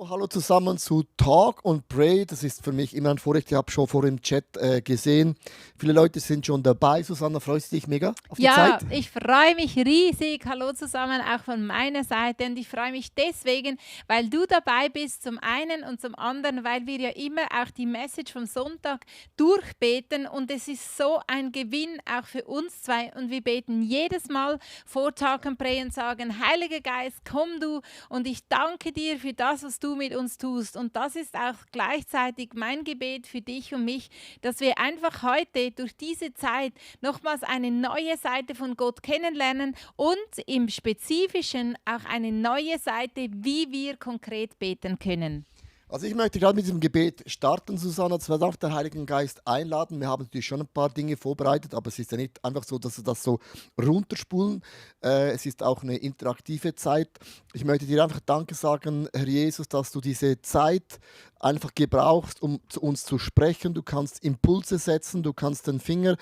So, hallo zusammen zu Talk und Pray. Das ist für mich immer ein Vorrecht. Ich habe schon vor im Chat gesehen. Viele Leute sind schon dabei. Susanna, freust du dich mega auf die Ja, Zeit? ich freue mich riesig. Hallo zusammen, auch von meiner Seite. Und ich freue mich deswegen, weil du dabei bist, zum einen und zum anderen, weil wir ja immer auch die Message vom Sonntag durchbeten. Und es ist so ein Gewinn auch für uns zwei. Und wir beten jedes Mal vor Talk and Pray und sagen, Heiliger Geist, komm du. Und ich danke dir für das, was du mit uns tust. Und das ist auch gleichzeitig mein Gebet für dich und mich, dass wir einfach heute durch diese Zeit nochmals eine neue Seite von Gott kennenlernen und im Spezifischen auch eine neue Seite, wie wir konkret beten können. Also ich möchte gerade mit diesem Gebet starten, Susanna. Zwar darf der Heilige Geist einladen. Wir haben natürlich schon ein paar Dinge vorbereitet, aber es ist ja nicht einfach so, dass wir das so runterspulen. Es ist auch eine interaktive Zeit. Ich möchte dir einfach Danke sagen, Herr Jesus, dass du diese Zeit einfach gebrauchst, um zu uns zu sprechen. Du kannst Impulse setzen, du kannst den Finger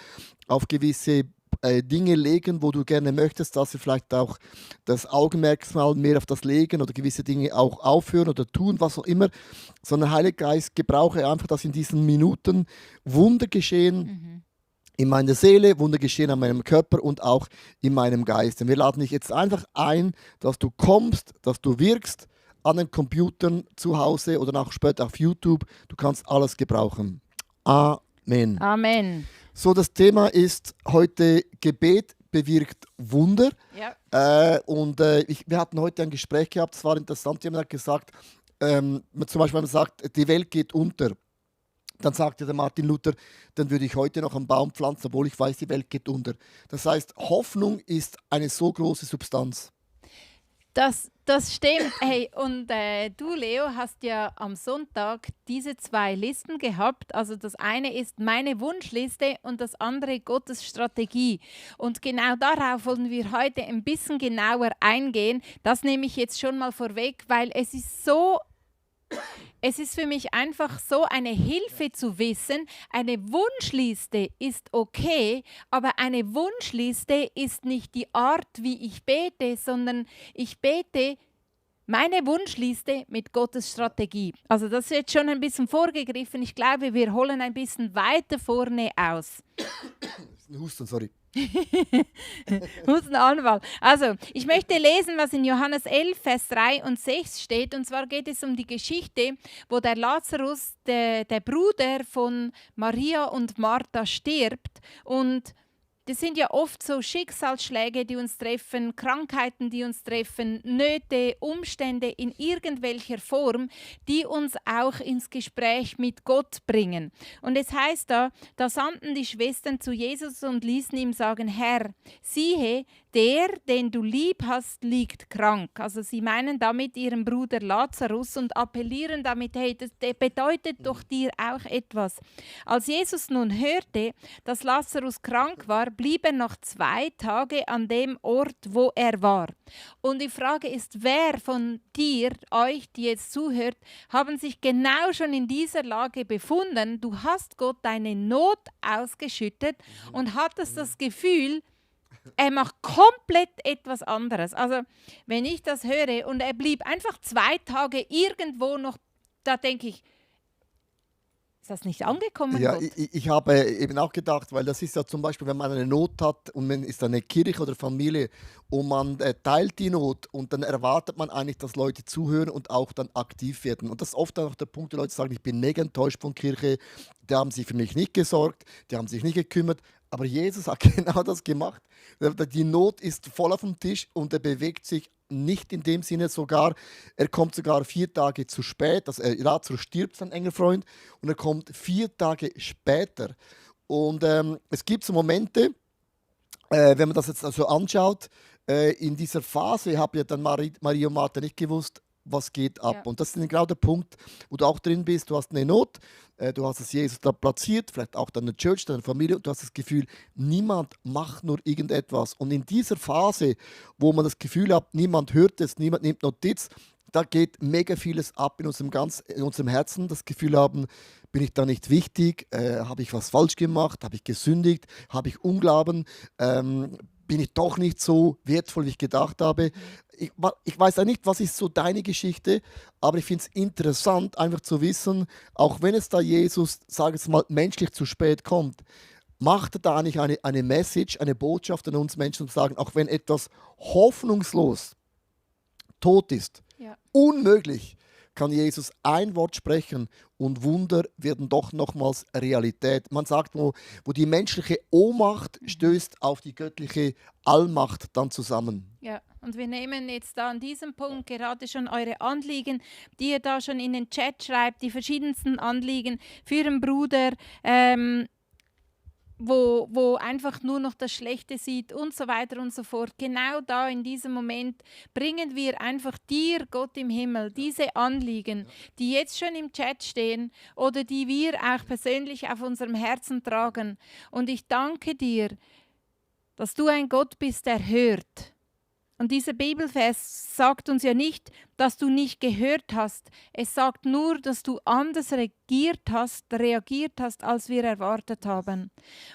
auf gewisse Dinge legen, wo du gerne möchtest, dass wir vielleicht auch das Augenmerk mal mehr auf das legen oder gewisse Dinge auch aufhören oder tun, was auch immer, sondern Heiliger Geist, gebrauche einfach, dass in diesen Minuten Wunder geschehen in meiner Seele, Wunder geschehen an meinem Körper und auch in meinem Geist. Und wir laden dich jetzt einfach ein, dass du kommst, dass du wirkst an den Computern zu Hause oder auch später auf YouTube. Du kannst alles gebrauchen. Amen. Amen. So, das Thema ist heute Gebet bewirkt Wunder. Ja. Wir hatten heute ein Gespräch gehabt, das war interessant. Jemand hat gesagt, zum Beispiel, wenn man sagt, die Welt geht unter, dann sagte der Martin Luther, dann würde ich heute noch einen Baum pflanzen, obwohl ich weiß, die Welt geht unter. Das heißt, Hoffnung ist eine so große Substanz. Das stimmt. Hey, und du, Leo, hast ja am Sonntag diese zwei Listen gehabt. Also das eine ist meine Wunschliste und das andere Gottes Strategie. Und genau darauf wollen wir heute ein bisschen genauer eingehen. Das nehme ich jetzt schon mal vorweg, weil es ist für mich einfach so eine Hilfe zu wissen, eine Wunschliste ist okay, aber eine Wunschliste ist nicht die Art, wie ich bete, sondern ich bete meine Wunschliste mit Gottes Strategie. Also das ist jetzt schon ein bisschen vorgegriffen. Ich glaube, wir holen ein bisschen weiter vorne aus. Das ist ein Husten, sorry. Hustenanfall. Also, ich möchte lesen, was in Johannes 11, Vers 3 und 6 steht. Und zwar geht es um die Geschichte, wo der Lazarus, der Bruder von Maria und Martha, stirbt. Und das sind ja oft so Schicksalsschläge, die uns treffen, Krankheiten, die uns treffen, Nöte, Umstände in irgendwelcher Form, die uns auch ins Gespräch mit Gott bringen. Und es heißt da sandten die Schwestern zu Jesus und ließen ihm sagen, Herr, siehe, der, den du lieb hast, liegt krank. Also sie meinen damit ihren Bruder Lazarus und appellieren damit, hey, das bedeutet doch dir auch etwas. Als Jesus nun hörte, dass Lazarus krank war, blieb er noch 2 Tage an dem Ort, wo er war. Und die Frage ist, wer von dir, euch, die jetzt zuhört, haben sich genau schon in dieser Lage befunden? Du hast Gott deine Not ausgeschüttet und hattest das Gefühl, er macht komplett etwas anderes. Also, wenn ich das höre und er blieb einfach 2 Tage irgendwo noch, da denke ich, ist das nicht angekommen, Ja, Gott? ich habe eben auch gedacht, weil das ist ja zum Beispiel, wenn man eine Not hat und man ist eine Kirche oder Familie und man teilt die Not und dann erwartet man eigentlich, dass Leute zuhören und auch dann aktiv werden. Und das ist oft auch der Punkt, die Leute sagen, ich bin mega enttäuscht von Kirche, die haben sich für mich nicht gesorgt, die haben sich nicht gekümmert. Aber Jesus hat genau das gemacht. Die Not ist voll auf dem Tisch und er bewegt sich nicht in dem Sinne sogar, er kommt sogar 4 Tage zu spät, Lazarus stirbt, sein enger Freund, und er kommt 4 Tage später. Und es gibt so Momente, wenn man das jetzt also anschaut, in dieser Phase haben ja dann Maria und Martha nicht gewusst, was geht ab. Ja. Und das ist genau der Punkt, wo du auch drin bist. Du hast eine Not, du hast es Jesus da platziert, vielleicht auch deine Church, deine Familie, und du hast das Gefühl, niemand macht nur irgendetwas. Und in dieser Phase, wo man das Gefühl hat, niemand hört es, niemand nimmt Notiz, da geht mega vieles ab in unserem Herzen. Das Gefühl haben, bin ich da nicht wichtig? Habe ich was falsch gemacht? Habe ich gesündigt? Habe ich Unglauben? bin ich doch nicht so wertvoll, wie ich gedacht habe. Ich weiß ja nicht, was ist so deine Geschichte, aber ich finde es interessant, einfach zu wissen, auch wenn es da Jesus, sage ich mal, menschlich zu spät kommt, macht er da eigentlich eine Message, eine Botschaft an uns Menschen, um zu sagen, auch wenn etwas hoffnungslos tot ist, Ja. unmöglich, kann Jesus ein Wort sprechen und Wunder werden doch nochmals Realität. Man sagt, wo die menschliche Ohnmacht stößt auf die göttliche Allmacht dann zusammen. Ja, und wir nehmen jetzt da an diesem Punkt gerade schon eure Anliegen, die ihr da schon in den Chat schreibt, die verschiedensten Anliegen für einen Bruder, wo einfach nur noch das Schlechte sieht und so weiter und so fort. Genau da in diesem Moment bringen wir einfach dir, Gott im Himmel, diese Anliegen, die jetzt schon im Chat stehen oder die wir auch persönlich auf unserem Herzen tragen. Und ich danke dir, dass du ein Gott bist, der hört. Und dieser Bibelvers sagt uns ja nicht, dass du nicht gehört hast. Es sagt nur, dass du anders reagiert hast, als wir erwartet haben.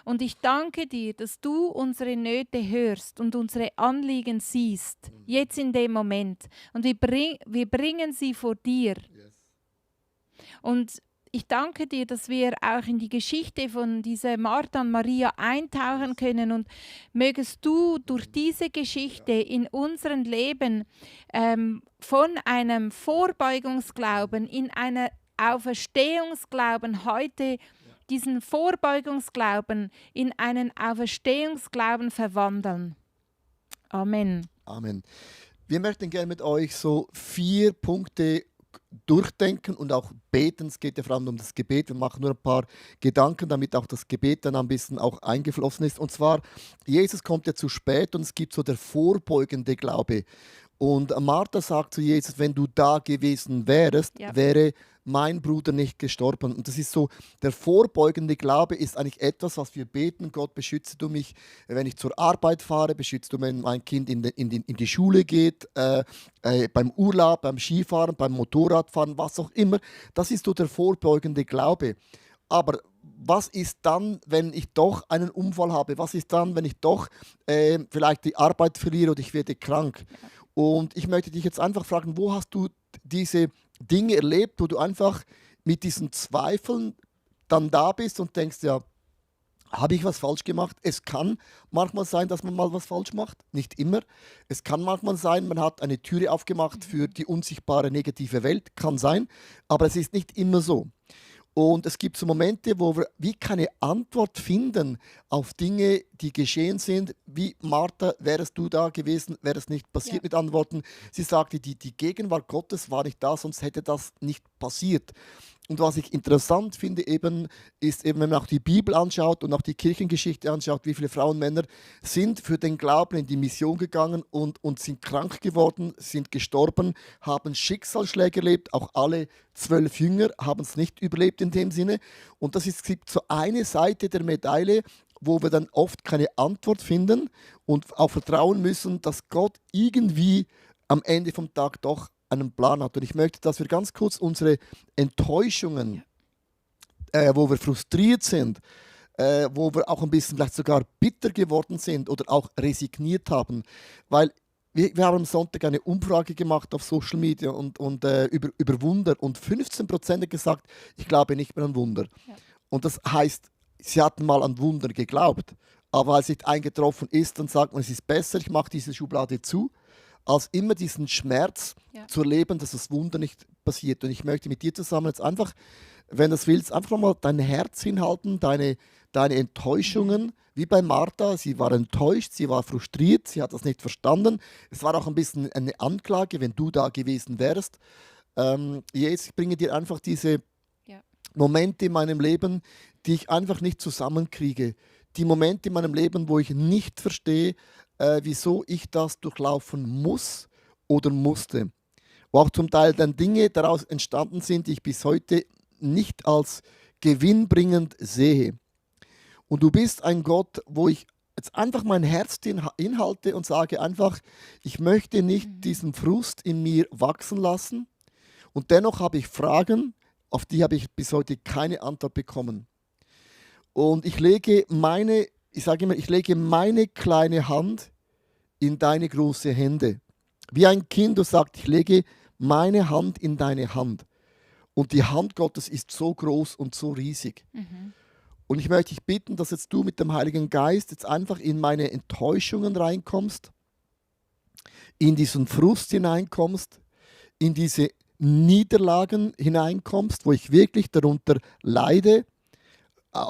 Und ich danke dir, dass du unsere Nöte hörst und unsere Anliegen siehst, jetzt in dem Moment. Und wir bringen sie vor dir. Und ich danke dir, dass wir auch in die Geschichte von dieser Martha und Maria eintauchen können und mögest du durch diese Geschichte in unserem Leben von einem Vorbeugungsglauben in einen Auferstehungsglauben heute diesen Vorbeugungsglauben in einen Auferstehungsglauben verwandeln. Amen. Amen. Wir möchten gerne mit euch so 4 Punkte durchdenken und auch beten. Es geht ja vor allem um das Gebet. Wir machen nur ein paar Gedanken, damit auch das Gebet dann ein bisschen auch eingeflossen ist. Und zwar, Jesus kommt ja zu spät und es gibt so der vorbeugende Glaube. Und Martha sagt zu Jesus, wenn du da gewesen wärst, wäre mein Bruder nicht gestorben. Und das ist so, der vorbeugende Glaube ist eigentlich etwas, was wir beten. Gott, beschütze du mich, wenn ich zur Arbeit fahre, beschütze du, wenn mein Kind in die Schule geht, beim Urlaub, beim Skifahren, beim Motorradfahren, was auch immer. Das ist so der vorbeugende Glaube. Aber was ist dann, wenn ich doch einen Unfall habe? Was ist dann, wenn ich doch vielleicht die Arbeit verliere oder ich werde krank? Und ich möchte dich jetzt einfach fragen, wo hast du diese Dinge erlebt, wo du einfach mit diesen Zweifeln dann da bist und denkst, ja, habe ich was falsch gemacht? Es kann manchmal sein, dass man mal was falsch macht, nicht immer. Es kann manchmal sein, man hat eine Türe aufgemacht für die unsichtbare negative Welt, kann sein, aber es ist nicht immer so. Und es gibt so Momente, wo wir wie keine Antwort finden auf Dinge, die geschehen sind. Wie Martha, wärst du da gewesen, wäre es nicht passiert mit Antworten. Sie sagte, die Gegenwart Gottes war nicht da, sonst hätte das nicht passiert. Und was ich interessant finde eben, ist eben, wenn man auch die Bibel anschaut und auch die Kirchengeschichte anschaut, wie viele Frauen und Männer sind für den Glauben in die Mission gegangen und sind krank geworden, sind gestorben, haben Schicksalsschläge erlebt. Auch alle 12 Jünger haben es nicht überlebt in dem Sinne. Und das ist, es gibt so eine Seite der Medaille, wo wir dann oft keine Antwort finden und auch vertrauen müssen, dass Gott irgendwie am Ende vom Tag doch einen Plan hat. Und ich möchte, dass wir ganz kurz unsere Enttäuschungen, wo wir frustriert sind, wo wir auch ein bisschen vielleicht sogar bitter geworden sind oder auch resigniert haben, weil wir haben am Sonntag eine Umfrage gemacht auf Social Media und über Wunder und 15% haben gesagt, ich glaube nicht mehr an Wunder. Ja. Und das heißt, sie hatten mal an Wunder geglaubt, aber als es nicht eingetroffen ist, dann sagt man, es ist besser, ich mache diese Schublade zu, als immer diesen Schmerz zu erleben, dass das Wunder nicht passiert. Und ich möchte mit dir zusammen jetzt einfach, wenn du das willst, einfach mal dein Herz hinhalten, deine Enttäuschungen, wie bei Martha. Sie war enttäuscht, sie war frustriert, sie hat das nicht verstanden. Es war auch ein bisschen eine Anklage, wenn du da gewesen wärst. Jetzt ich bringe dir einfach diese Momente in meinem Leben, die ich einfach nicht zusammenkriege. Die Momente in meinem Leben, wo ich nicht verstehe, wieso ich das durchlaufen muss oder musste. Wo auch zum Teil dann Dinge daraus entstanden sind, die ich bis heute nicht als gewinnbringend sehe. Und du bist ein Gott, wo ich jetzt einfach mein Herz inhalte und sage einfach, ich möchte nicht diesen Frust in mir wachsen lassen. Und dennoch habe ich Fragen, auf die habe ich bis heute keine Antwort bekommen. Und ich lege meine ich sage immer, ich lege meine kleine Hand in deine große Hände. Wie ein Kind, das sagt, ich lege meine Hand in deine Hand. Und die Hand Gottes ist so groß und so riesig. Und ich möchte dich bitten, dass jetzt du mit dem Heiligen Geist jetzt einfach in meine Enttäuschungen reinkommst, in diesen Frust hineinkommst, in diese Niederlagen hineinkommst, wo ich wirklich darunter leide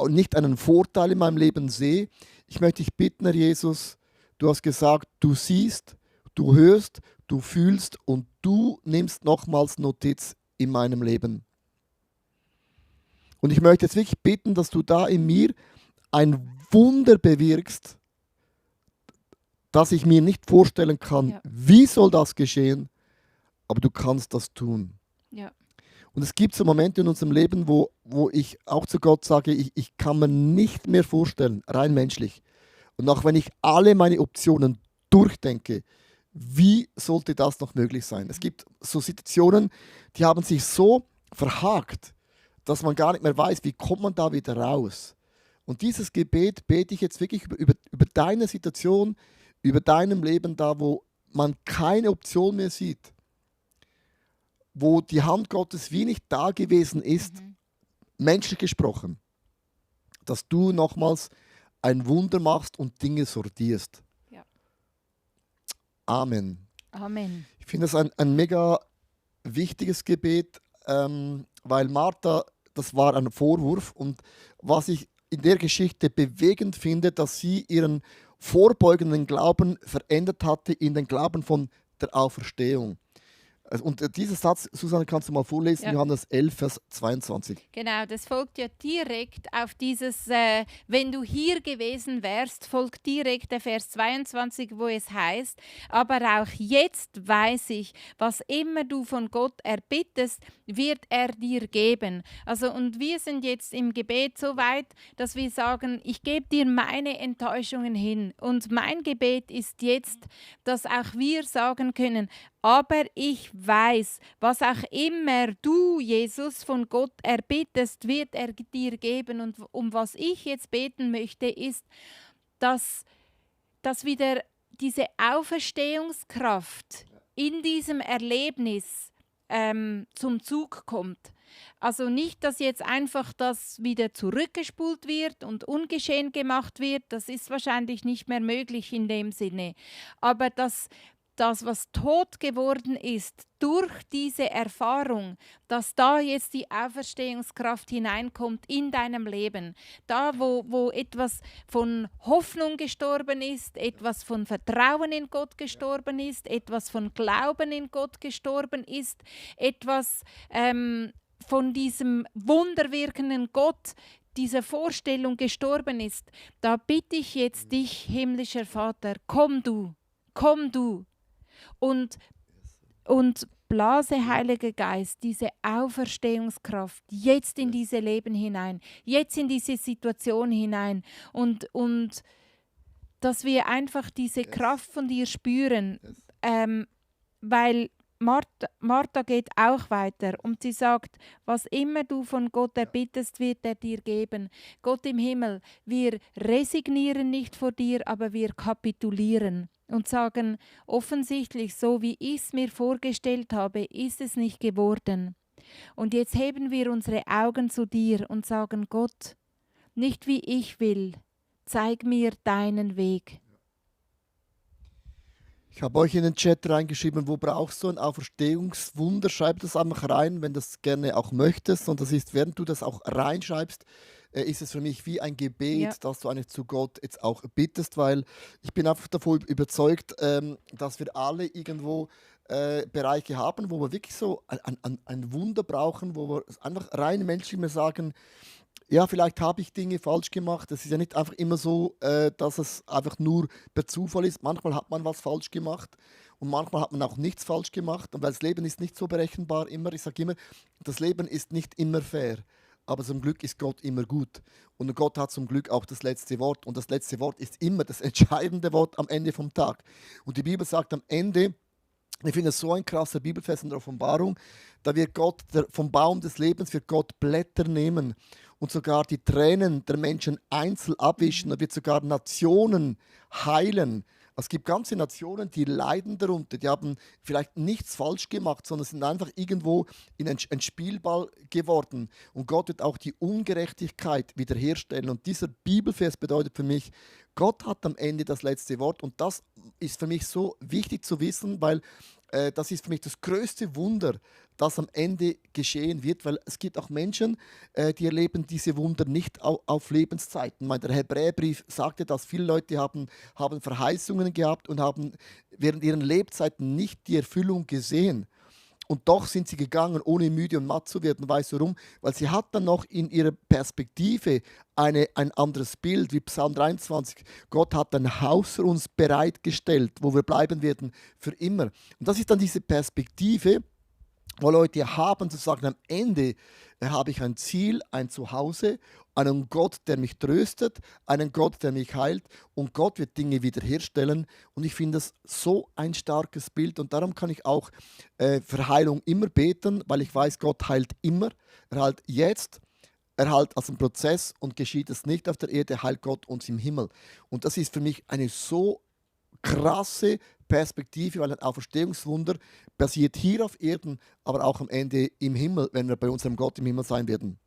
und nicht einen Vorteil in meinem Leben sehe. Ich möchte dich bitten, Herr Jesus, du hast gesagt, du siehst, du hörst, du fühlst und du nimmst nochmals Notiz in meinem Leben. Und ich möchte jetzt wirklich bitten, dass du da in mir ein Wunder bewirkst, das ich mir nicht vorstellen kann. Ja. Wie soll das geschehen? Aber du kannst das tun. Ja. Und es gibt so Momente in unserem Leben, wo ich auch zu Gott sage, ich kann mir nicht mehr vorstellen, rein menschlich. Und auch wenn ich alle meine Optionen durchdenke, wie sollte das noch möglich sein? Es gibt so Situationen, die haben sich so verhakt, dass man gar nicht mehr weiß, wie kommt man da wieder raus. Und dieses Gebet bete ich jetzt wirklich über deine Situation, über deinem Leben da, wo man keine Option mehr sieht, wo die Hand Gottes wie nicht da gewesen ist, menschlich gesprochen, dass du nochmals ein Wunder machst und Dinge sortierst. Ja. Amen. Amen. Ich finde das ein mega wichtiges Gebet, weil Martha, das war ein Vorwurf und was ich in der Geschichte bewegend finde, dass sie ihren vorbeugenden Glauben verändert hatte in den Glauben von der Auferstehung. Und dieser Satz, Susanne, kannst du mal vorlesen, Ja. Johannes 11, Vers 22. Genau, das folgt ja direkt auf dieses, wenn du hier gewesen wärst, folgt direkt der Vers 22, wo es heißt, aber auch jetzt weiß ich, was immer du von Gott erbittest, wird er dir geben. Also und wir sind jetzt im Gebet so weit, dass wir sagen, ich gebe dir meine Enttäuschungen hin. Und mein Gebet ist jetzt, dass auch wir sagen können, aber ich weiß, was auch immer du, Jesus, von Gott erbittest, wird er dir geben. Und um was ich jetzt beten möchte, ist, dass wieder diese Auferstehungskraft in diesem Erlebnis zum Zug kommt. Also nicht, dass jetzt einfach das wieder zurückgespult wird und ungeschehen gemacht wird. Das ist wahrscheinlich nicht mehr möglich in dem Sinne. Aber dass das, was tot geworden ist, durch diese Erfahrung, dass da jetzt die Auferstehungskraft hineinkommt in deinem Leben. Da, wo etwas von Hoffnung gestorben ist, etwas von Vertrauen in Gott gestorben ist, etwas von Glauben in Gott gestorben ist, etwas von diesem wunderwirkenden Gott, diese Vorstellung gestorben ist. Da bitte ich jetzt dich, himmlischer Vater, komm du. Und blase, Heiliger Geist, diese Auferstehungskraft jetzt in diese Leben hinein, jetzt in diese Situation hinein und dass wir einfach diese Kraft von dir spüren, weil Martha geht auch weiter und sie sagt, was immer du von Gott erbittest, wird er dir geben. Gott im Himmel, wir resignieren nicht vor dir, aber wir kapitulieren und sagen, offensichtlich, so wie ich es mir vorgestellt habe, ist es nicht geworden. Und jetzt heben wir unsere Augen zu dir und sagen, Gott, nicht wie ich will, zeig mir deinen Weg. Ich habe euch in den Chat reingeschrieben, wo brauchst du ein Auferstehungswunder? Schreib das einfach rein, wenn du das gerne auch möchtest. Und das ist, während du das auch reinschreibst, ist es für mich wie ein Gebet, Ja. dass du eigentlich zu Gott jetzt auch bittest, weil ich bin einfach davon überzeugt, dass wir alle irgendwo Bereiche haben, wo wir wirklich so ein Wunder brauchen, wo wir einfach rein menschlich mal sagen, ja, vielleicht habe ich Dinge falsch gemacht. Es ist ja nicht einfach immer so, dass es einfach nur per Zufall ist. Manchmal hat man was falsch gemacht und manchmal hat man auch nichts falsch gemacht. Und weil das Leben ist nicht so berechenbar immer. Ich sage immer, das Leben ist nicht immer fair. Aber zum Glück ist Gott immer gut. Und Gott hat zum Glück auch das letzte Wort. Und das letzte Wort ist immer das entscheidende Wort am Ende vom Tag. Und die Bibel sagt am Ende, ich finde es so ein krasser Bibelvers in der Offenbarung, da wird Gott, vom Baum des Lebens wird Gott Blätter nehmen und sogar die Tränen der Menschen einzeln abwischen. Er wird sogar Nationen heilen. Es gibt ganze Nationen, die leiden darunter. Die haben vielleicht nichts falsch gemacht, sondern sind einfach irgendwo in ein Spielball geworden. Und Gott wird auch die Ungerechtigkeit wiederherstellen. Und dieser Bibelvers bedeutet für mich, Gott hat am Ende das letzte Wort. Und das ist für mich so wichtig zu wissen, weil das ist für mich das größte Wunder, das am Ende geschehen wird, weil es gibt auch Menschen, die erleben diese Wunder nicht auf Lebenszeiten. Der Hebräerbrief sagte, dass viele Leute haben Verheißungen gehabt und haben während ihren Lebzeiten nicht die Erfüllung gesehen. Und doch sind sie gegangen, ohne müde und matt zu werden. Weißt du warum? Weil sie hat dann noch in ihrer Perspektive ein anderes Bild, wie Psalm 23. Gott hat ein Haus für uns bereitgestellt, wo wir bleiben werden für immer. Und das ist dann diese Perspektive, wo Leute haben, zu sagen, am Ende habe ich ein Ziel, ein Zuhause, einen Gott, der mich tröstet, einen Gott, der mich heilt, und Gott wird Dinge wiederherstellen. Und ich finde das so ein starkes Bild, und darum kann ich auch für Heilung immer beten, weil ich weiß, Gott heilt immer. Er heilt jetzt, er heilt als ein Prozess, und geschieht es nicht auf der Erde, heilt Gott uns im Himmel. Und das ist für mich eine so krasse Perspektive, weil ein Auferstehungswunder passiert hier auf Erden, aber auch am Ende im Himmel, wenn wir bei unserem Gott im Himmel sein werden.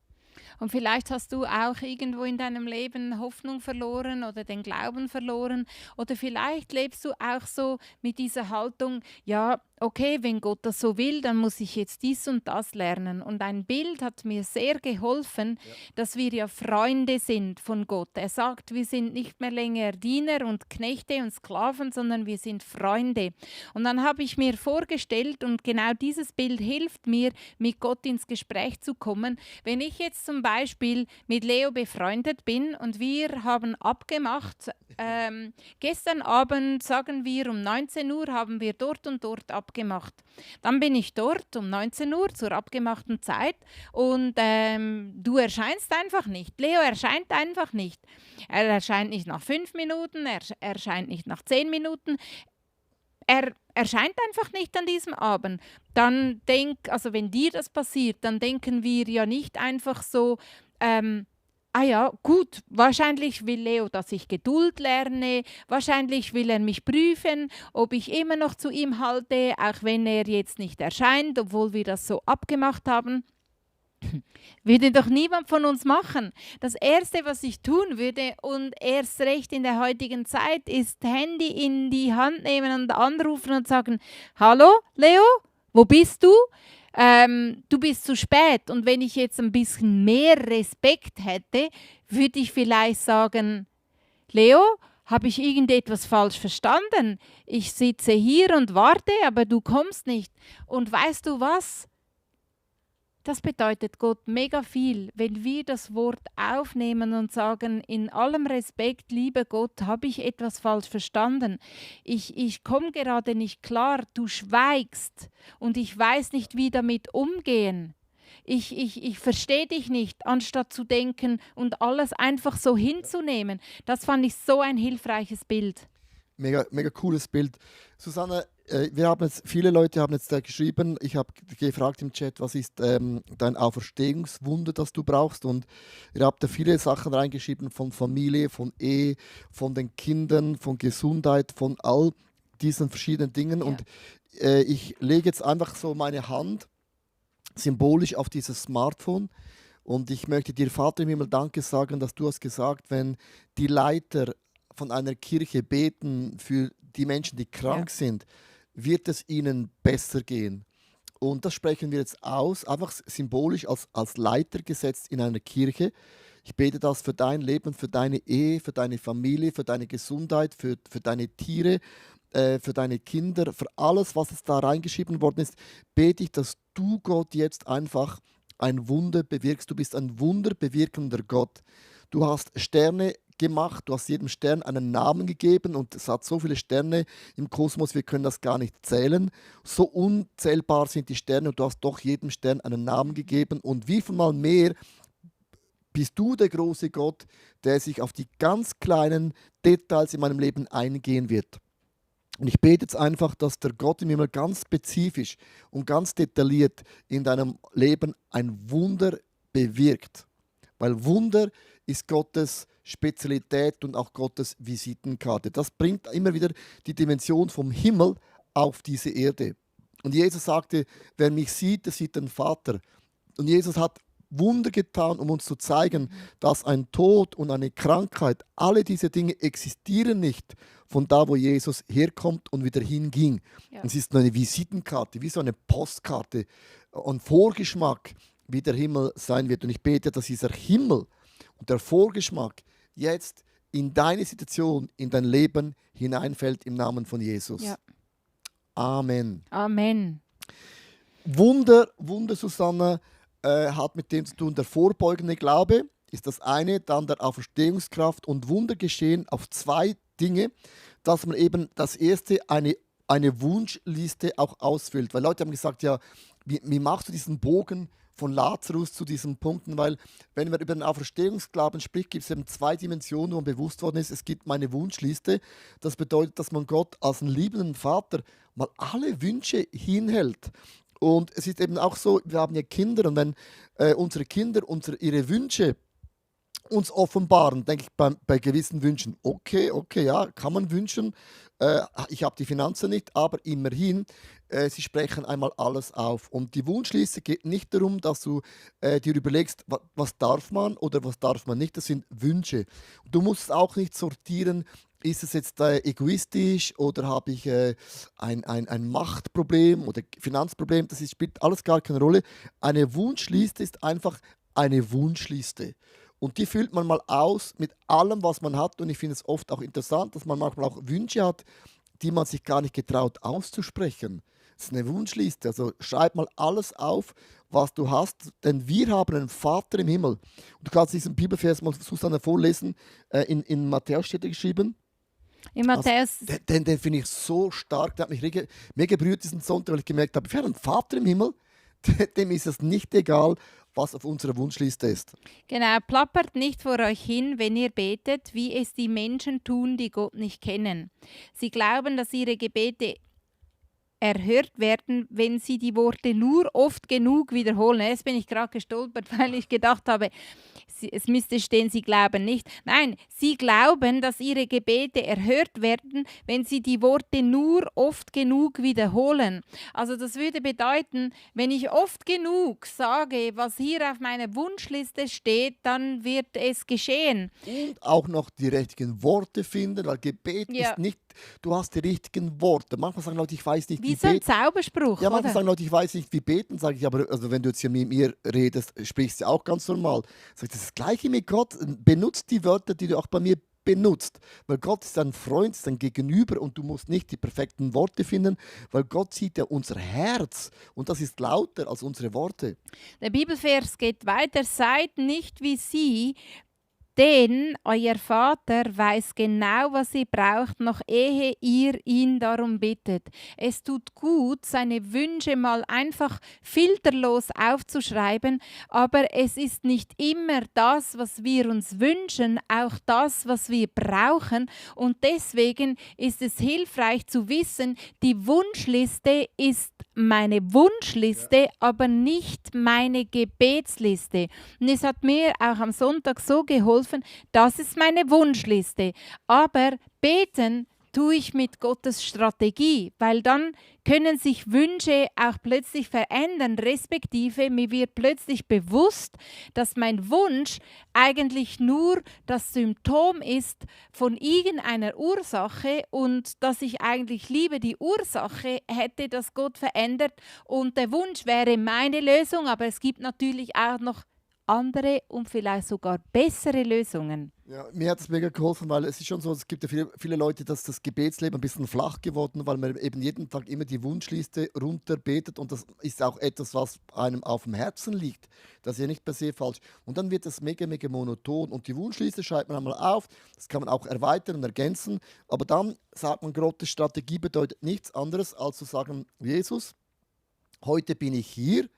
Und vielleicht hast du auch irgendwo in deinem Leben Hoffnung verloren oder den Glauben verloren. Oder vielleicht lebst du auch so mit dieser Haltung, ja, okay, wenn Gott das so will, dann muss ich jetzt dies und das lernen. Und ein Bild hat mir sehr geholfen, dass wir ja Freunde sind von Gott. Er sagt, wir sind nicht mehr länger Diener und Knechte und Sklaven, sondern wir sind Freunde. Und dann habe ich mir vorgestellt, und genau dieses Bild hilft mir, mit Gott ins Gespräch zu kommen. Wenn ich jetzt zum Beispiel mit Leo befreundet bin und wir haben abgemacht, gestern Abend, sagen wir um 19 Uhr, haben wir dort und dort abgemacht. Dann bin ich dort um 19 Uhr zur abgemachten Zeit und du erscheinst einfach nicht. Leo erscheint einfach nicht. Er erscheint nicht nach 5 Minuten, er erscheint nicht nach 10 Minuten. Er erscheint einfach nicht an diesem Abend. Dann also wenn dir das passiert, dann denken wir ja nicht einfach so, ah ja, gut, wahrscheinlich will Leo, dass ich Geduld lerne, wahrscheinlich will er mich prüfen, ob ich immer noch zu ihm halte, auch wenn er jetzt nicht erscheint, obwohl wir das so abgemacht haben. Würde doch niemand von uns machen. Das Erste, was ich tun würde, und erst recht in der heutigen Zeit, ist Handy in die Hand nehmen und anrufen und sagen, hallo Leo, wo bist du? Du bist zu spät. Und wenn ich jetzt ein bisschen mehr Respekt hätte, würde ich vielleicht sagen, Leo, habe ich irgendetwas falsch verstanden? Ich sitze hier und warte, aber du kommst nicht. Und weißt du was? Das bedeutet Gott mega viel, wenn wir das Wort aufnehmen und sagen, in allem Respekt, lieber Gott, habe ich etwas falsch verstanden. Ich komme gerade nicht klar, du schweigst und ich weiß nicht, wie damit umgehen. Ich verstehe dich nicht, anstatt zu denken und alles einfach so hinzunehmen. Das fand ich so ein hilfreiches Bild. Mega, mega cooles Bild. Susanne, viele Leute haben jetzt geschrieben, ich habe gefragt im Chat, was ist dein Auferstehungswunder, das du brauchst? Und ihr habt da viele Sachen reingeschrieben von Familie, von Ehe, von den Kindern, von Gesundheit, von all diesen verschiedenen Dingen. Ja. Und ich lege jetzt einfach so meine Hand symbolisch auf dieses Smartphone. Und ich möchte dir, Vater im Himmel, Danke sagen, dass du hast gesagt, wenn die Leiter von einer Kirche beten für die Menschen, die krank sind, wird es ihnen besser gehen. Und das sprechen wir jetzt aus, einfach symbolisch als Leiter gesetzt in einer Kirche. Ich bete das für dein Leben, für deine Ehe, für deine Familie, für deine Gesundheit, für deine Tiere, für deine Kinder, für alles, was es da reingeschrieben worden ist. Bete ich, dass du, Gott, jetzt einfach ein Wunder bewirkst. Du bist ein wunderbewirkender Gott. Du hast Sterne gemacht, du hast jedem Stern einen Namen gegeben, und es hat so viele Sterne im Kosmos, wir können das gar nicht zählen. So unzählbar sind die Sterne, und du hast doch jedem Stern einen Namen gegeben. Und wie viel mal mehr bist du der große Gott, der sich auf die ganz kleinen Details in meinem Leben eingehen wird. Und ich bete jetzt einfach, dass der Gott im Himmel ganz spezifisch und ganz detailliert in deinem Leben ein Wunder bewirkt. Weil Wunder ist Gottes Spezialität und auch Gottes Visitenkarte. Das bringt immer wieder die Dimension vom Himmel auf diese Erde. Und Jesus sagte, wer mich sieht, der sieht den Vater. Und Jesus hat Wunder getan, um uns zu zeigen, dass ein Tod und eine Krankheit, alle diese Dinge existieren nicht von da, wo Jesus herkommt und wieder hinging. Ja. Es ist nur eine Visitenkarte, wie so eine Postkarte, ein Vorgeschmack, wie der Himmel sein wird. Und ich bete, dass dieser Himmel und der Vorgeschmack jetzt in deine Situation, in dein Leben hineinfällt im Namen von Jesus. Ja. Amen. Amen. Wunder, Susanne, hat mit dem zu tun, der vorbeugende Glaube ist das eine, dann der Auferstehungskraft und Wunder geschehen auf zwei Dinge, dass man eben das erste eine Wunschliste auch ausfüllt. Weil Leute haben gesagt, ja, wie machst du diesen Bogen von Lazarus zu diesen Punkten? Weil wenn man über den Auferstehungsglauben spricht, gibt es eben zwei Dimensionen, wo man bewusst worden ist. Es gibt meine Wunschliste. Das bedeutet, dass man Gott als einen liebenden Vater mal alle Wünsche hinhält. Und es ist eben auch so, wir haben ja Kinder und wenn unsere Kinder ihre Wünsche uns offenbaren, denke ich bei gewissen Wünschen, okay, ja, kann man wünschen, ich habe die Finanzen nicht, aber immerhin, sie sprechen einmal alles auf. Und die Wunschliste geht nicht darum, dass du dir überlegst, was darf man oder was darf man nicht, das sind Wünsche. Du musst auch nicht sortieren, ist es jetzt egoistisch oder habe ich ein Machtproblem oder Finanzproblem, spielt alles gar keine Rolle. Eine Wunschliste ist einfach eine Wunschliste. Und die füllt man mal aus mit allem, was man hat. Und ich finde es oft auch interessant, dass man manchmal auch Wünsche hat, die man sich gar nicht getraut auszusprechen. Das ist eine Wunschliste. Also schreib mal alles auf, was du hast. Denn wir haben einen Vater im Himmel. Und du kannst diesen Bibelvers mal, Susanne, vorlesen. In Matthäus steht er geschrieben. In Matthäus. Also, den finde ich so stark. Der hat mich mehr berührt diesen Sonntag, weil ich gemerkt habe, wir haben einen Vater im Himmel. Dem ist es nicht egal, was auf unserer Wunschliste ist. Genau, plappert nicht vor euch hin, wenn ihr betet, wie es die Menschen tun, die Gott nicht kennen. Sie glauben, dass ihre Gebete erhört werden, wenn sie die Worte nur oft genug wiederholen. Jetzt bin ich gerade gestolpert, weil ich gedacht habe, es müsste stehen, sie glauben nicht. Nein, sie glauben, dass ihre Gebete erhört werden, wenn sie die Worte nur oft genug wiederholen. Also das würde bedeuten, wenn ich oft genug sage, was hier auf meiner Wunschliste steht, dann wird es geschehen. Und auch noch die richtigen Worte finden, weil Gebet ist nicht, du hast die richtigen Worte. Manchmal sagen Leute, ich weiß nicht, wie so ein Zauberspruch, ja, manchmal oder? sagen Leute, ich weiß nicht, wie beten, sage ich, aber also wenn du jetzt hier mit mir redest, sprichst du auch ganz normal. Sag ich, das ist das Gleiche mit Gott. Benutzt die Wörter, die du auch bei mir benutzt. Weil Gott ist ein Freund, ist ein Gegenüber und du musst nicht die perfekten Worte finden, weil Gott sieht ja unser Herz und das ist lauter als unsere Worte. Der Bibelvers geht weiter, seid nicht wie sie, denn euer Vater weiß genau, was ihr braucht, noch ehe ihr ihn darum bittet. Es tut gut, seine Wünsche mal einfach filterlos aufzuschreiben, aber es ist nicht immer das, was wir uns wünschen, auch das, was wir brauchen. Und deswegen ist es hilfreich zu wissen, die Wunschliste ist meine Wunschliste, aber nicht meine Gebetsliste. Und es hat mir auch am Sonntag so geholfen, das ist meine Wunschliste. Aber beten tue ich mit Gottes Strategie, weil dann können sich Wünsche auch plötzlich verändern, respektive mir wird plötzlich bewusst, dass mein Wunsch eigentlich nur das Symptom ist von irgendeiner Ursache und dass ich eigentlich lieber die Ursache hätte, dass Gott verändert und der Wunsch wäre meine Lösung, aber es gibt natürlich auch noch andere und vielleicht sogar bessere Lösungen. Ja, mir hat es mega geholfen, weil es ist schon so, es gibt ja viele Leute, dass das Gebetsleben ein bisschen flach geworden, weil man eben jeden Tag immer die Wunschliste runterbetet und das ist auch etwas, was einem auf dem Herzen liegt. Das ist ja nicht per se falsch. Und dann wird das mega monoton und die Wunschliste schreibt man einmal auf, das kann man auch erweitern und ergänzen, aber dann sagt man, Gottes Strategie bedeutet nichts anderes, als zu sagen, Jesus, heute bin ich hier,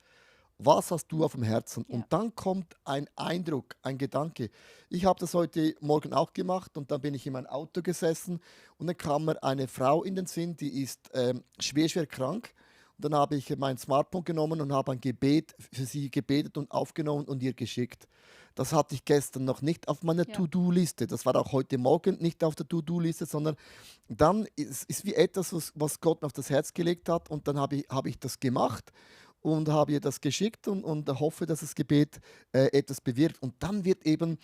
was hast du auf dem Herzen? Ja. Und dann kommt ein Eindruck, ein Gedanke. Ich habe das heute Morgen auch gemacht und dann bin ich in mein Auto gesessen und dann kam mir eine Frau in den Sinn, die ist schwer krank. Und dann habe ich mein Smartphone genommen und habe ein Gebet für sie gebetet und aufgenommen und ihr geschickt. das hatte ich gestern noch nicht auf meiner Ja. To-Do-Liste. Das war auch heute Morgen nicht auf der To-Do-Liste, sondern dann ist wie etwas, was Gott mir auf das Herz gelegt hat und dann habe ich das gemacht und habe ihr das geschickt und hoffe, dass das Gebet etwas bewirkt. Und dann wird eben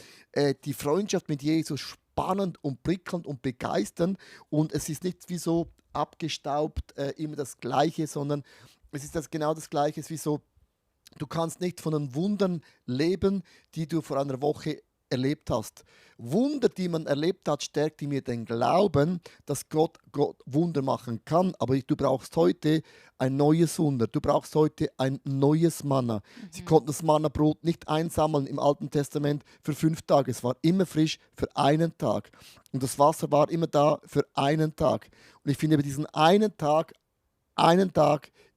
die Freundschaft mit Jesus spannend und prickelnd und begeisternd und es ist nicht wie so abgestaubt immer das Gleiche, sondern es ist genau das Gleiche, es ist wie so, du kannst nicht von den Wundern leben, die du vor einer Woche erlebt hast. Wunder, die man erlebt hat, stärkt in mir den Glauben, dass Gott Wunder machen kann. Aber du brauchst heute ein neues Wunder. Du brauchst heute ein neues Manna. Sie konnten das Mannabrot nicht einsammeln im Alten Testament für 5 Tage. Es war immer frisch für einen Tag. Und das Wasser war immer da für einen Tag. Und ich finde, bei diesen einen Tag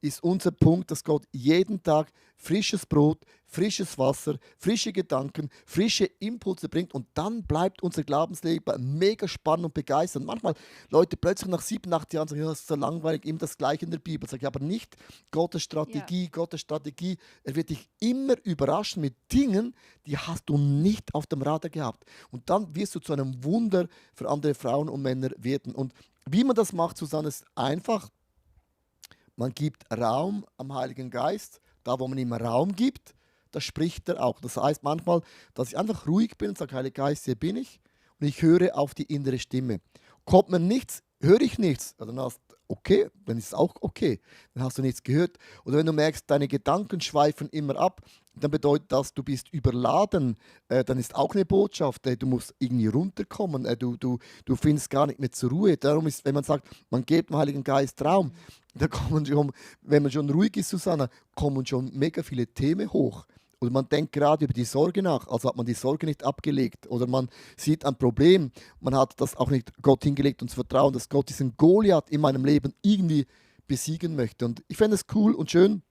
ist unser Punkt, dass Gott jeden Tag frisches Brot, frisches Wasser, frische Gedanken, frische Impulse bringt und dann bleibt unser Glaubensleben mega spannend und begeisternd. Manchmal Leute plötzlich nach 7, 8 Jahren sagen, ja, das ist so langweilig, immer das Gleiche in der Bibel. Sag ich, aber nicht Gottes Ja. Strategie, Gottes Strategie. Er wird dich immer überraschen mit Dingen, die hast du nicht auf dem Radar gehabt. Und dann wirst du zu einem Wunder für andere Frauen und Männer werden. Und wie man das macht, Susanne, ist einfach. Man gibt Raum am Heiligen Geist. Da, wo man ihm Raum gibt, da spricht er auch. Das heißt manchmal, dass ich einfach ruhig bin und sage, Heiliger Geist, hier bin ich. Und ich höre auf die innere Stimme. Kommt mir nichts, höre ich nichts. Ja, dann hast okay, dann ist es auch okay. Dann hast du nichts gehört. Oder wenn du merkst, deine Gedanken schweifen immer ab, dann bedeutet das, du bist überladen. Dann ist auch eine Botschaft. Du musst irgendwie runterkommen. Du findest gar nicht mehr zur Ruhe. Darum ist, wenn man sagt, man gibt dem Heiligen Geist Raum, da kommen schon, wenn man schon ruhig ist, Susanna, kommen schon mega viele Themen hoch. Oder man denkt gerade über die Sorge nach, also hat man die Sorge nicht abgelegt. Oder man sieht ein Problem, man hat das auch nicht Gott hingelegt und zu vertrauen, dass Gott diesen Goliath in meinem Leben irgendwie besiegen möchte. Und ich fände es cool und schön,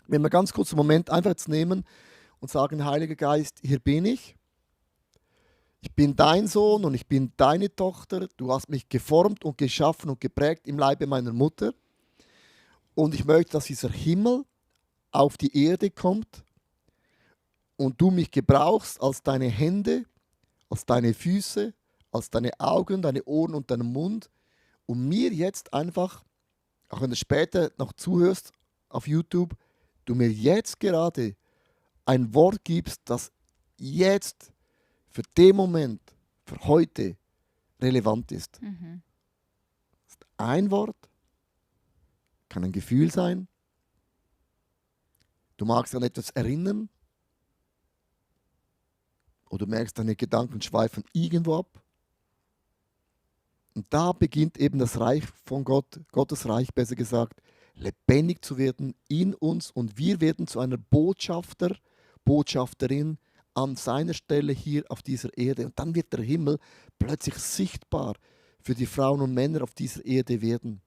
wenn wir ganz kurz einen Moment einfach jetzt nehmen und sagen, Heiliger Geist, hier bin ich. Ich bin dein Sohn und ich bin deine Tochter. Du hast mich geformt und geschaffen und geprägt im Leibe meiner Mutter. Und ich möchte, dass dieser Himmel auf die Erde kommt und du mich gebrauchst als deine Hände, als deine Füße, als deine Augen, deine Ohren und deinen Mund, um mir jetzt einfach, auch wenn du später noch zuhörst auf YouTube, du mir jetzt gerade ein Wort gibst, das jetzt für den Moment, für heute relevant ist. Mhm. Das ist ein Wort, kann ein Gefühl sein. Du magst an etwas erinnern. Oder du merkst, deine Gedanken schweifen irgendwo ab. Und da beginnt eben das Reich von Gott, Gottes Reich besser gesagt, lebendig zu werden in uns. Und wir werden zu einer Botschafter, Botschafterin an seiner Stelle hier auf dieser Erde. Und dann wird der Himmel plötzlich sichtbar für die Frauen und Männer auf dieser Erde werden.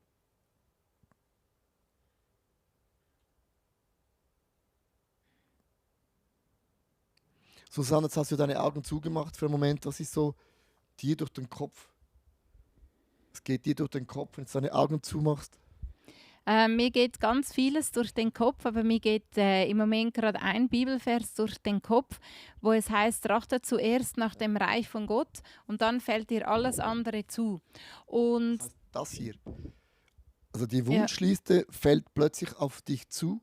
Susanne, jetzt hast du deine Augen zugemacht für einen Moment. Was ist so dir durch den Kopf? Es geht dir durch den Kopf, wenn du deine Augen zumachst. Mir geht ganz vieles durch den Kopf, aber mir geht im Moment gerade ein Bibelvers durch den Kopf, wo es heißt, trachtet zuerst nach dem Reich von Gott und dann fällt dir alles andere zu. Und Das heißt, das hier. Also die ja, Wunschliste fällt plötzlich auf dich zu.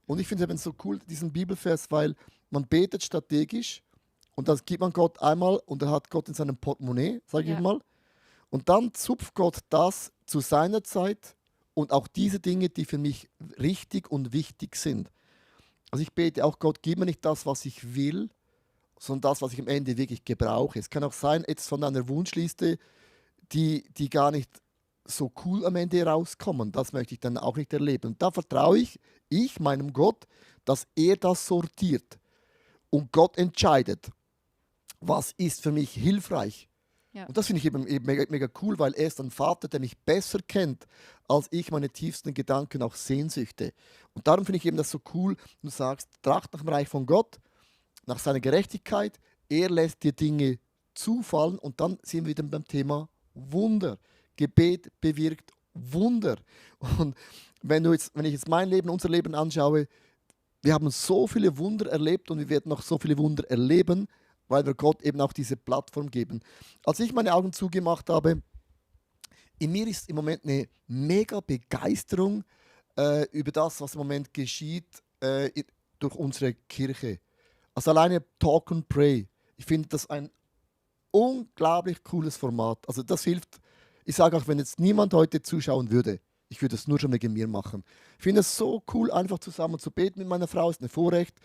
Und ich finde es eben so cool, diesen Bibelvers, weil man betet strategisch und das gibt man Gott einmal und er hat Gott in seinem Portemonnaie, sage ich ja, mal. Und dann zupft Gott das zu seiner Zeit und auch diese Dinge, die für mich richtig und wichtig sind. Also ich bete auch, Gott, gib mir nicht das, was ich will, sondern das, was ich am Ende wirklich gebrauche. Es kann auch sein, jetzt von einer Wunschliste, die gar nicht so cool am Ende rauskommen. Das möchte ich dann auch nicht erleben. Und da vertraue ich meinem Gott, dass er das sortiert. Und Gott entscheidet, was ist für mich hilfreich. ja. Und das finde ich eben mega, mega cool, weil er ist ein Vater, der mich besser kennt, als ich meine tiefsten Gedanken auch Sehnsüchte. Und darum finde ich eben das so cool, du sagst, tracht nach dem Reich von Gott, nach seiner Gerechtigkeit, er lässt dir Dinge zufallen und dann sind wir wieder beim Thema Wunder. Gebet bewirkt Wunder. Und wenn ich jetzt mein Leben, unser Leben anschaue, Wir haben so viele Wunder erlebt und wir werden noch so viele Wunder erleben, weil wir Gott eben auch diese Plattform geben. Als ich meine Augen zugemacht habe, in mir ist im Moment eine mega Begeisterung über das, was im Moment geschieht durch unsere Kirche. Also alleine Talk and Pray. Ich finde das ein unglaublich cooles Format. Also das hilft. Ich sage auch, wenn jetzt niemand heute zuschauen würde, ich würde es nur schon wegen mir machen. Ich finde es so cool, einfach zusammen zu beten mit meiner Frau. Ist ein Vorrecht.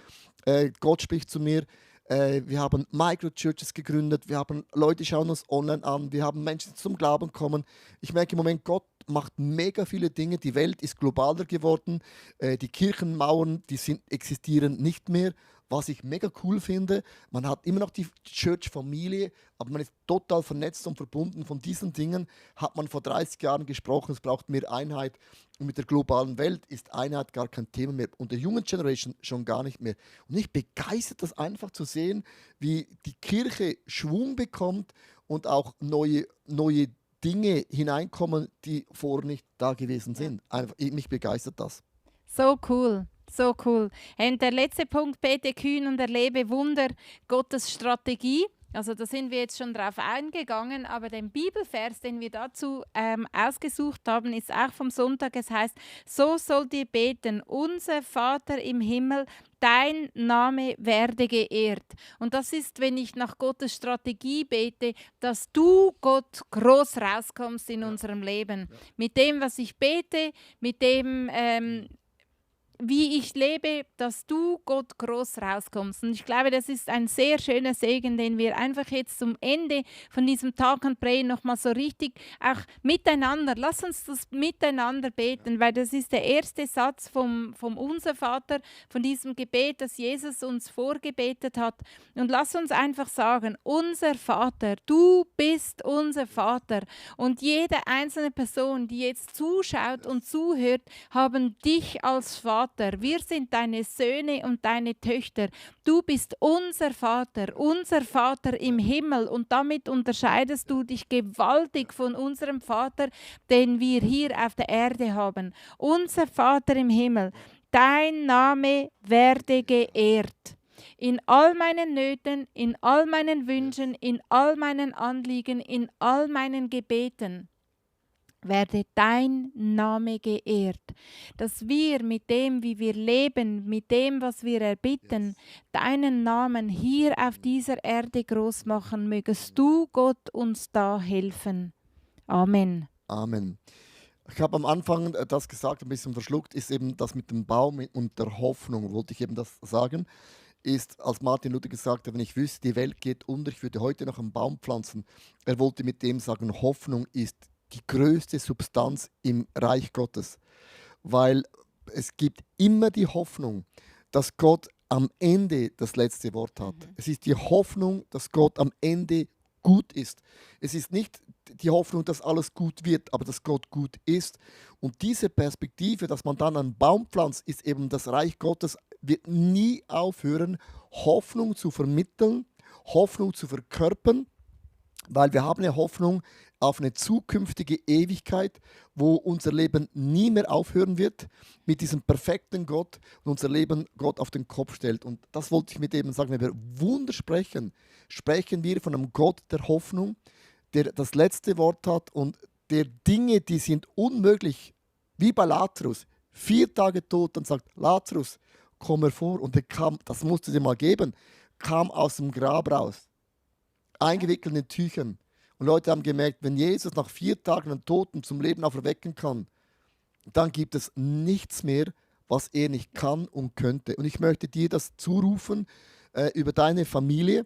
Gott spricht zu mir. Wir haben Microchurches gegründet. Wir haben Leute, die schauen uns online an. Wir haben Menschen, die zum Glauben kommen. Ich merke im Moment, Gott macht mega viele Dinge. Die Welt ist globaler geworden. Die Kirchenmauern, existieren nicht mehr. Was ich mega cool finde, man hat immer noch die Church-Familie, aber man ist total vernetzt und verbunden. Von diesen Dingen hat man vor 30 Jahren gesprochen, es braucht mehr Einheit. Und mit der globalen Welt ist Einheit gar kein Thema mehr. Und der jungen Generation schon gar nicht mehr. Und mich begeistert das einfach zu sehen, wie die Kirche Schwung bekommt und auch neue Dinge hineinkommen, die vorher nicht da gewesen sind. Einfach, mich begeistert das. So cool. So cool. Und der letzte Punkt, bete kühn und erlebe Wunder, Gottes Strategie. Also da sind wir jetzt schon drauf eingegangen, aber den Bibelvers, den wir dazu ausgesucht haben, ist auch vom Sonntag. Es heißt, so sollt ihr beten, unser Vater im Himmel, dein Name werde geehrt. Und das ist, wenn ich nach Gottes Strategie bete, dass du, Gott, groß rauskommst in unserem Leben. Mit dem, was ich bete, mit dem wie ich lebe, dass du, Gott, groß rauskommst. Und ich glaube, das ist ein sehr schöner Segen, den wir einfach jetzt zum Ende von diesem Talk and Pray nochmal so richtig auch miteinander, lass uns das miteinander beten, weil das ist der erste Satz vom Unser Vater, von diesem Gebet, das Jesus uns vorgebetet hat. Und lass uns einfach sagen, unser Vater, du bist unser Vater. Und jede einzelne Person, die jetzt zuschaut und zuhört, haben dich als Vater. Wir sind deine Söhne und deine Töchter. Du bist unser Vater im Himmel. Und damit unterscheidest du dich gewaltig von unserem Vater, den wir hier auf der Erde haben. Unser Vater im Himmel, dein Name werde geehrt. In all meinen Nöten, in all meinen Wünschen, in all meinen Anliegen, in all meinen Gebeten werde dein Name geehrt, dass wir mit dem, wie wir leben, mit dem, was wir erbitten, deinen Namen hier auf dieser Erde groß machen. Mögest du, Gott, uns da helfen. Amen. Amen. Ich habe am Anfang das gesagt, ein bisschen verschluckt, ist eben das mit dem Baum und der Hoffnung, wollte ich eben das sagen, ist, als Martin Luther gesagt hat, wenn ich wüsste, die Welt geht unter, ich würde heute noch einen Baum pflanzen. Er wollte mit dem sagen, Hoffnung ist die größte Substanz im Reich Gottes, weil es gibt immer die Hoffnung, dass Gott am Ende das letzte Wort hat. Es ist die Hoffnung, dass Gott am Ende gut ist. Es ist nicht die Hoffnung, dass alles gut wird, aber dass Gott gut ist. Und diese Perspektive, dass man dann einen Baum pflanzt, ist eben das Reich Gottes, wird nie aufhören, Hoffnung zu vermitteln, Hoffnung zu verkörpern, weil wir haben eine Hoffnung auf eine zukünftige Ewigkeit, wo unser Leben nie mehr aufhören wird mit diesem perfekten Gott und unser Leben Gott auf den Kopf stellt. Und das wollte ich mit eben sagen, wenn wir Wunder sprechen, sprechen wir von einem Gott der Hoffnung, der das letzte Wort hat und der Dinge, die sind unmöglich, wie bei Lazarus, 4 Tage tot, dann sagt Lazarus, komm hervor. Und er kam, das musste dir mal geben, kam aus dem Grab raus, eingewickelt in Tüchern. Und Leute haben gemerkt, wenn Jesus nach 4 Tagen einen Toten zum Leben auferwecken kann, dann gibt es nichts mehr, was er nicht kann und könnte. Und ich möchte dir das zurufen über deine Familie,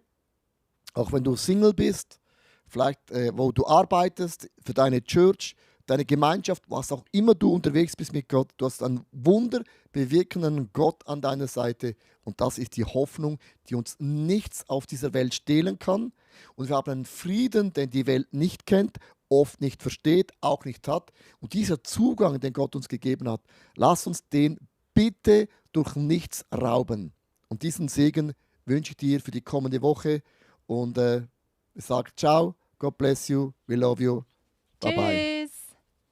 auch wenn du Single bist, vielleicht wo du arbeitest, für deine Church, deine Gemeinschaft, was auch immer du unterwegs bist mit Gott. Du hast einen wunderbewirkenden Gott an deiner Seite und das ist die Hoffnung, die uns nichts auf dieser Welt stehlen kann. Und wir haben einen Frieden, den die Welt nicht kennt, oft nicht versteht, auch nicht hat. Und dieser Zugang, den Gott uns gegeben hat, lass uns den bitte durch nichts rauben. Und diesen Segen wünsche ich dir für die kommende Woche und ich sage ciao, God bless you, we love you, bye bye.